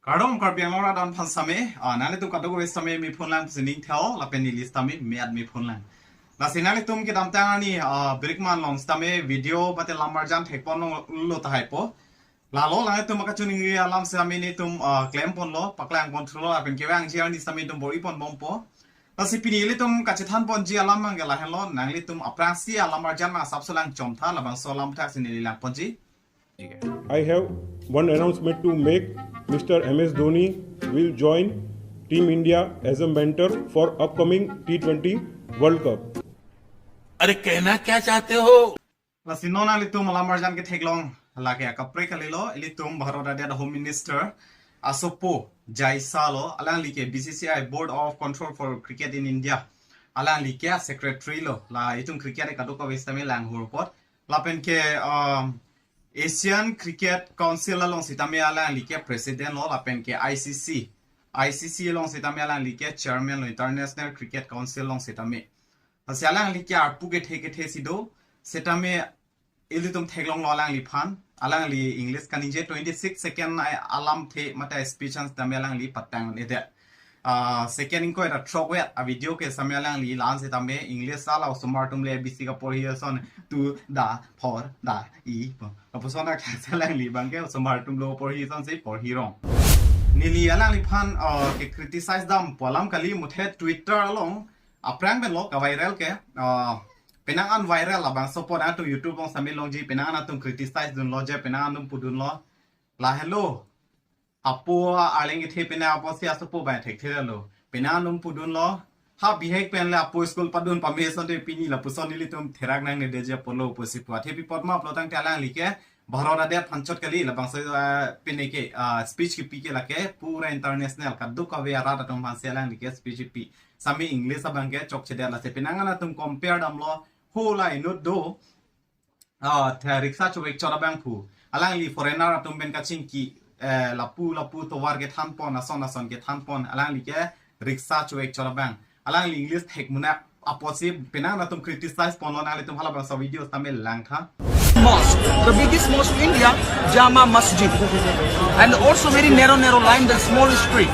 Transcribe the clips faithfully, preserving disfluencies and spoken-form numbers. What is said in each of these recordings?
Kardom Karbi Anglong arat aphan sitame, ah, nanglitum kadokave sitame mephonlang pusi ning theo, lapen neli sitame me-at mephonlang. Lasi nanglitum kedamtang arni, ah, Birikman along sitame video mate lamarjan thekponlo tahai po. Lalo nanglitum akachiningri alam sitame nelitum, ah, klemponlo, paklangponthulo, lapen kevangji arni sitame nelitum bor-iponbompo. Lasi pini ilitum kachethanponji alam abangke lahenlo, nanglitum aphrangsi alamarjan ma asapso lang chomtha, labangso alam thak si neli langponji. I have one announcement to make. Mister M S Dhoni will join Team India as a mentor for upcoming T twenty World Cup. अरे कहना क्या चाहते हो? Lasi non nanglitum alamarjan ketheklong lake akaprek kalilo, ilitum Bharat adet Home Minister asopo Jay Shah lo, alangli ke B C C I, Board of Control for Cricket in India, alangli ke secretary lo, la itum cricket kadokave sitame langhur apot. Lapen ke, um, Asian Cricket Council along sitame alangli ke president lo, lapen ke I C C, I C C along sitame alangli ke chairman lo, International Cricket Council along sitame. Lasi alangli ke arpu kethe kethe si do, sitame ilitum theklonglo alangliphan, alangli English kaningje twenty-six second a- alamthe mate speech an sitame alangli patang nedet. Ah, second ingkoi ra throk vet a video ke sitame alangli la-an sitame English ala osomar atum le A B C kaporhi ason, tu da, for, da, i, po. Lapuson akhak alangli abangke osomar atum lo porhi ason si porhi rong. Neli alangliphan, ah, ke criticize dampo alam kali, muthe Twitter along aphrang penlo kaviral ke, ah, penang an viral, labangso apot nangtum YouTube along sitame longji, penang an atum criticize dunlo je, penang an atum pudunlo. Lahenlo, apo arleng kethe penang apotsi asopo abang thekthelo. Penang an atum pudunlo, ha bihek pen le apo school padun pame asonte pini lapuson ilitum therak nangnedetji apotlo pusi pu. Athe pi apot ma pulotangte alangli ke Bharat adet aphan chot kali, labangso, ah, pine ke, ah, speech kepi ke lake pura international kadokave arat atum aphansi alangli ke speech kepi. Sitame English abangke chokchedet, lasi penang an atum compare damlo, hala inut do, ah, the rickshaw chovek chot abang pu. Alangli foreigner atum pen kachingki, eh, lapu lapu tovar kethanpon, ason ason kethanpon, alangli ke rickshaw chovek chot abang. Alangli English thek munak apotsi penang an atum criticize ponlo, nanglitum halabangso video sitame langtha. Mosque, the biggest mosque in India, Jama Masjid, and also very narrow, narrow line, the small street.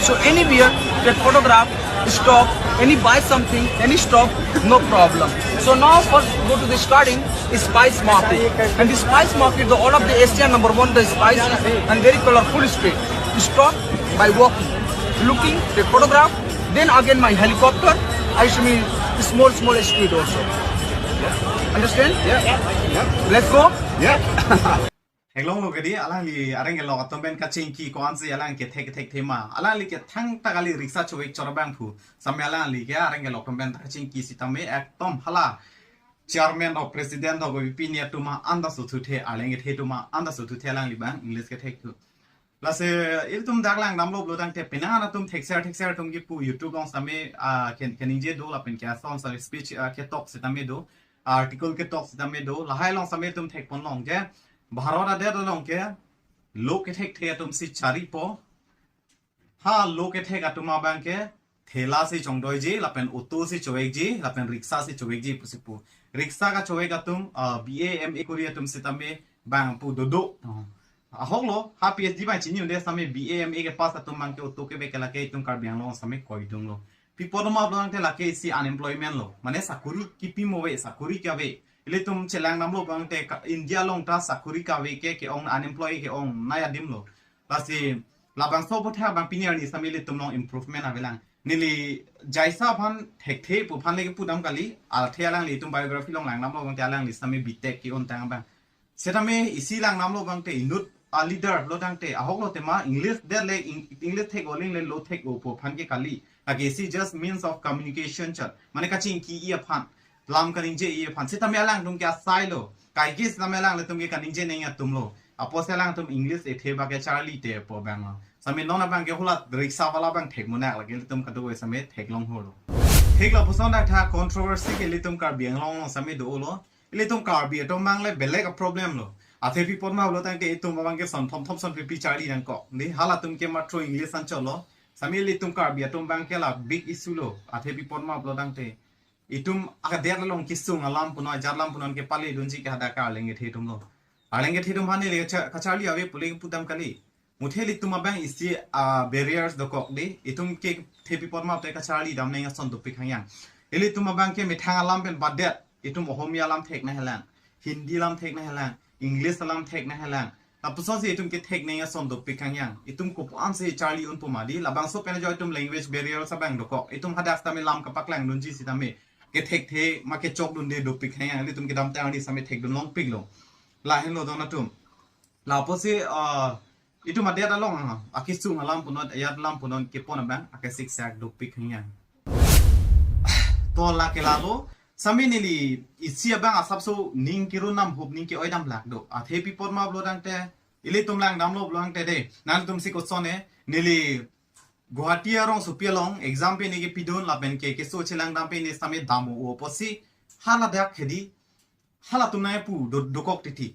So anywhere, take photograph, stop, any buy something, any stop, no problem. So now first go to the starting, Spice Market. And the Spice Market, the all of the Asia number one, the spice, and very colorful street. Stop by walking, looking, take photograph, then again my helicopter, I show me small, small street also. Understand? Yeah. Let's go. Yeah. Theklonglo kedi, alangli areng kelok atum pen kachingki ko-ansi alang kethek kethek thema. Alangli ke thangta kali rickshaw chovek chot abang pu. Sitame alangli ke areng kelok atum pen kachingki sitame ekdom hala chairman or president or pini atum an-an ta suthu the, arleng kethe atum an-an ta suthu the, alangli abang English kethek thu. Lasi ilitum dak langdamlo pulotangte penang an atum thekser thekser atum kipu YouTube along sitame, ah, ken-, keningje do lapen ke ason sitame speech, ah, ketok sitame do, article ketok sitame do, lahai along sitame itum thekponlong ke Bharat adet along ke lo kethekthe atumsi charipo. Ha lo kethek atum abangke thela si chongdoiji, lapen auto si chovekji, lapen rickshaw si chovekji pusi pu. Rickshaw kachovek atum, ah, B A M A kori atum sitame abang pu dodo. Oh. Ahoklo, ha P H D abang chini un-e sitame B A M A kepass atum abangke auto kevek ke lake itum Karbi Anglong sitame koidunglo. Pi apot ma pulotangte lake isi unemployment lo. Mane sakuri kipi mo ave, sakuri kave. Ilitum chelangdamlo pulotangte ka-, India along ta sakuri kave ke ke-ong, unemployed ke-ongnei adim lo. Lasi labangso aputhak abang pini arni sitame ilitum along improvement avelang. Neli Jay Shah aphan thekthe pu aphan le kipudam kali, athe alanglitum biography along langdamlo pulotangte alangli sitame B Tech ke-ontang abang. Sitame isi langdamlo pulotangte inut a leader pulotangte ahoklo tema English det le Eng-, English thek-o aling le lo thek-o pu aphan ke kali. Lake isi just means of communication chot. Mane kachingki-i aphan, lam kaningje-i aphan. Sitame alangtum ke asai lo. Kaike sitame alanglitum ke kaningje neng atum lo. Apotsi alangtum English ethe abangke charlite pu abang lo. Sitame non abangke hala rickshaw wala abang thek munak, lake ilitum kadokave sitame theklong holo. Thek lapuson dak tha controversy ke ilitum Karbi Anglong along sitame dolo. Ilitum Karbi atum abang le belek a problem lo. Athe pi apot ma pulotangte itum abangke son thom thom son pipi charli nangkok. Di halatum ke matro English anchot lo. Sitame ilitum Karbi atum abangke la big issue lo. Athe pi apot ma pulotangte itum akadet along kesung alam punon, ajat alam punon ke pale dunji ke hadak arleng kethe atum lo. Arleng kethe atum aphan le cha-, kacharli ave pule pudam kali. Muthe ilitum abang isi, ah, barriers dokok dei. Itum kethe pi apot ma te kacharli dam nang ason dopik hangyang. Ilitum abang ke methang alam pen badet, itum Ohomia alam thekna helang, Hindi alam thekna helang, English alam thekna helang. Lapuson si itum kethek nang ason dopik hangyang. Itum kopuan si charli un pu ma dei, labangso pen ajo itum language barriers abang dokok. Itum hadak tame lam kapaklangdunji sitame kethekthe ma kechokdunde dopik hangyang. Ilitum kedamtang arni sitame thekdun longpiklo. Lahenlo don atum. Lapusi, ah, itum adet along, ah, akesung alam punon, ayat alam punon kepon abang akesiksak dopik hangyang. To lake lalo, sitame neli isi abang asapso ning kerun dam hup ning ke-oi dam lak do. Athe pi apot ma pulo tangte, ilitum langdamlo pulo tangte dei. Nangtum si koson ne, neli Guwahati arongsopi along exam pen neke pidun lapen ke keso chelang dam pen ne sitame dam-o apotsi, haladak hedi, halatum nangpu do, dokok titi.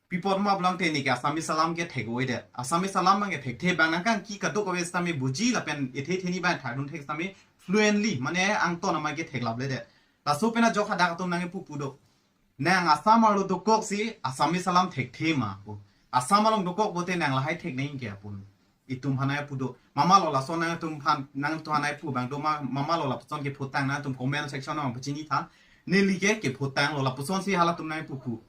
Pi apot ma pulo tangte neke Assamese alam ke thek-o-e det. Assamese alam abang ke thekthe abang nangkangki kadokave sitame buji lapen ethe theni abang thakdun thek sitame fluently, mane angton amai ke theklap le det. Laso pen ajok hadak atum nangpu pu do. Nang Assam arlo dokok si Assamese alam thekthe ma pu. Assam along dokok pote nang lahai thek nang ke apun. Itum aphan nangpu do. Mama lo laso nangtum aphan, nangtum aphan nangpu abang do ma, mama lo lapuson kephutang nangtum comment section along pachini tha. Neli ke kephutanglo lapuson si halatum nangpu pu.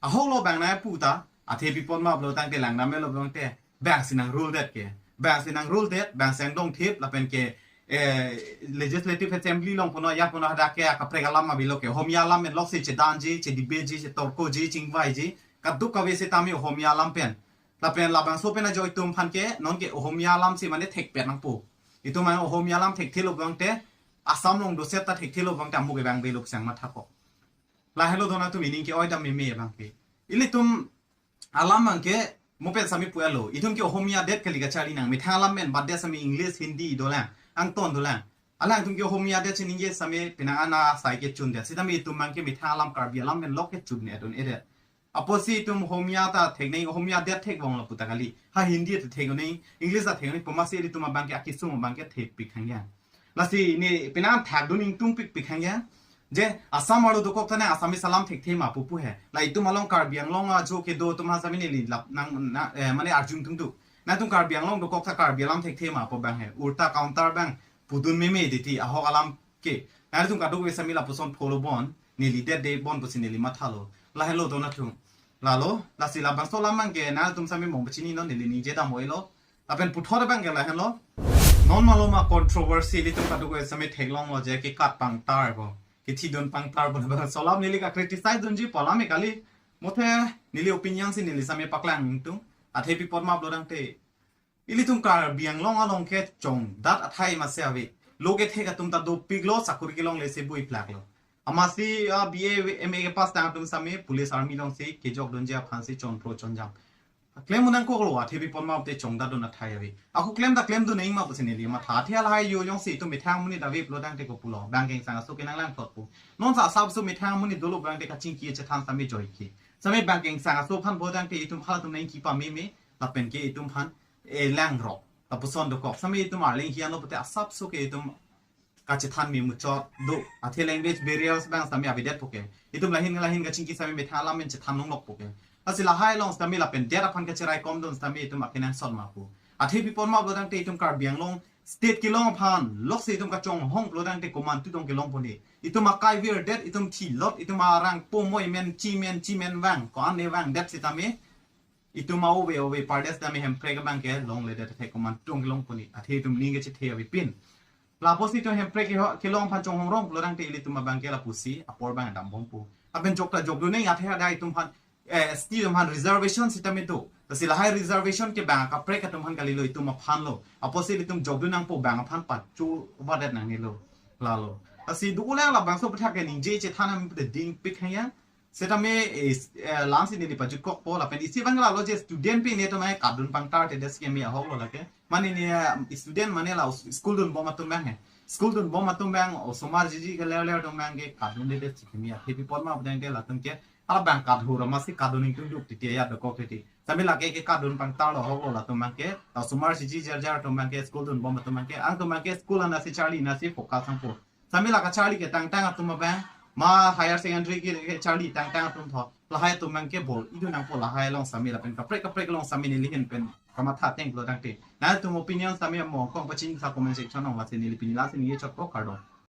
Ahok lo abang nangpu ta, athe pi apot ma pulo tangte langdam melo pulo tangte. Bang si nang rule det ke. Bang si nang rule det, bang si angdong thip, lapen ke, eh, Legislative Assembly along punon, ya punon hadak ke, akaprek alam ma bilo ke. Ohomia alam pen lok si chedanji, chedebateji, chetorkoji, chingvaiji. Kadokave sitame Ohomia alam pen. Lapen labangso pen ajo itum aphan ke, non ke Ohomia alam si mane thekpet nangpo. Itum mane Ohomia alam thekthelo pulo tangte, Assam along doset ta thekthelo pulo tangte amu ke bang beluk sang mathakok. Lahelo don atum ining ke-oi dam meme abang ke. Ilitum alam abang ke mo pen sitame pu-etlo. Itum ke Ohomia det kali kacharli nang. Methang alam pen badet sitame English, Hindi dolang. Angton dolang. Alangtum ke Ohomia det si ningje sitame penang ana sai kechun det. Sitame itum abang ke methang alam Karbi alam pen lok kechun ne don edet. Apotsi itum Ohomia ta thek nang, Ohomia det thek bong lapu ta kali. Ha Hindi ta thek nang, English ta thek nang, pu amatsi ilitum abang ke akesung abang ke thepik hangyang. Lasi ne penang thakdun ingtungpikpik hangyang. Je Assam arlo dokok ta nang Assamese alam thekthe ma pu pu he. La itum along Karbi Anglong ajo kedo atum ha sitame neli lap nang, na, eh, mane arjungtung do. Nangtum Karbi Anglong dokok ta Karbi alam thekthe ma pu abang he. Ulta counter abang pudun meme titi ahok alam ke. Nangtum kadokave sitame lapuson follow bon, neli det de bon pusi neli mathalo. Lahelo don atum. Lalo, lasi labangso alam abang ke nangtum sitame mong pachini non neli ningje dam-o-elo. Lapen puthot abang ke lahenlo. Non malom a-controversy ilitum kadokave sitame theklonglo je kekat pangtar bo, kethidun pangtar bo, labangso alam neli ka-criticize dunji pu alam me kali. Muthe neli opinion si neli sitame paklang ingtung. Athe pi apot ma pulo tangte, ilitum Karbi Anglong along ke chongdat athai masi ave. Lo kethek atum ta dopiklo, sakori kelongle si bui plaklo. Amatsi, ah, B A, M A kepass tang atum sitame police army along si kejokdunji aphan si chonpro chonjam. Klem un nangkoklo, athe pi apot ma te chongdatdun athai ave. Ako klem ta klemdun nang ma pusi neli matha. Athe lahai ajo jongsi itum methang amonit ave pulo tangte kopulo, bang ke ingsang aso ke nanglangthot pu. Non sa asapso methang amonit dolo abang te kachingki chethan sitame joike. Sitame bang ke ingsang aso aphan pulo tangte itum halatum nangkipa meme, lapen ke itum aphan, eh, langrok. Lapuson dokok. Sitame itum arleng hianlo pute asapso ke itum kachethan me muchot do. Athe language barriers abang sitame avedet puke. Itum lahin lahin kachingki sitame methang alam pen chethan longlok puke. Lasi lahai along sitame lapen det aphan kacheraikomdun sitame itum akenangsot ma pu. Athe pi apot ma pulo tangte itum Karbi Anglong state kelong aphan, lok si itum kachonghong pulo tangte komantu tong kelong pon he. Itum akai virdet, itum thilot, itum arang pomoi men, chi men, chi men vang, ko-an ne vangdet sitame itum a-ove ove pardes tame hemprek abang ke longledet, athe komantu tong kelong pon he. Athe itum ning kechethe avepin. Lapusi itum hemprek ke ho, kelong aphan chonghong rong pulo tangte ilitum abang ke lapusi apor abang dambom pu. Lapen jok ta jokdun nang, athe ada itum aphan, eh, S T atum aphan reservation sitame do. Lasi lahai reservation ke bang akaprek atum aphan kalilo, itum aphanlo. Apotsi ilitum jokdun nangpo, bang aphan pacho vadet nangnelo. Lalo. Lasi dolang labangso aputhak ke ningje chethan am pute dingpik hangyang. Sitame, eh, s-, eh, la-an si neli pajutkokpo lapen isi abang lalo je student pen netum nangkatdun pangtartedet si keme ahoklo lake. Mane ne, eh, student mane la us-, school dunbom atum abang he. School dunbom atum abang osomar jiji keler ler atum abang ke katdundedet si keme. Athe pi apot ma abang ke latum ke hala abang kathur amatsi katdun ingtungduk titi ya dokok titi. Sitame lake ke katdun pangtarlo ahoklo latum abang ke. La osomar jiji jar jar atum abang ke, school dunbom atum abang ke. Angtum abang ke school anatsi charli anatsi focus nangpo. Sitame la kacharli ketangtang atum abang ma higher secondary ke, ke charli tangtang atum tho, lahai atum nangkebor-i dun nangpo, lahai along sitame lapen kaprek kaprek along sitame neli ahin pen kamatha ateng lo tangte. Nangtum opinion sitame mo kong pachini tha comment section along, lasi neli pini lasi neli chotpo, kardom.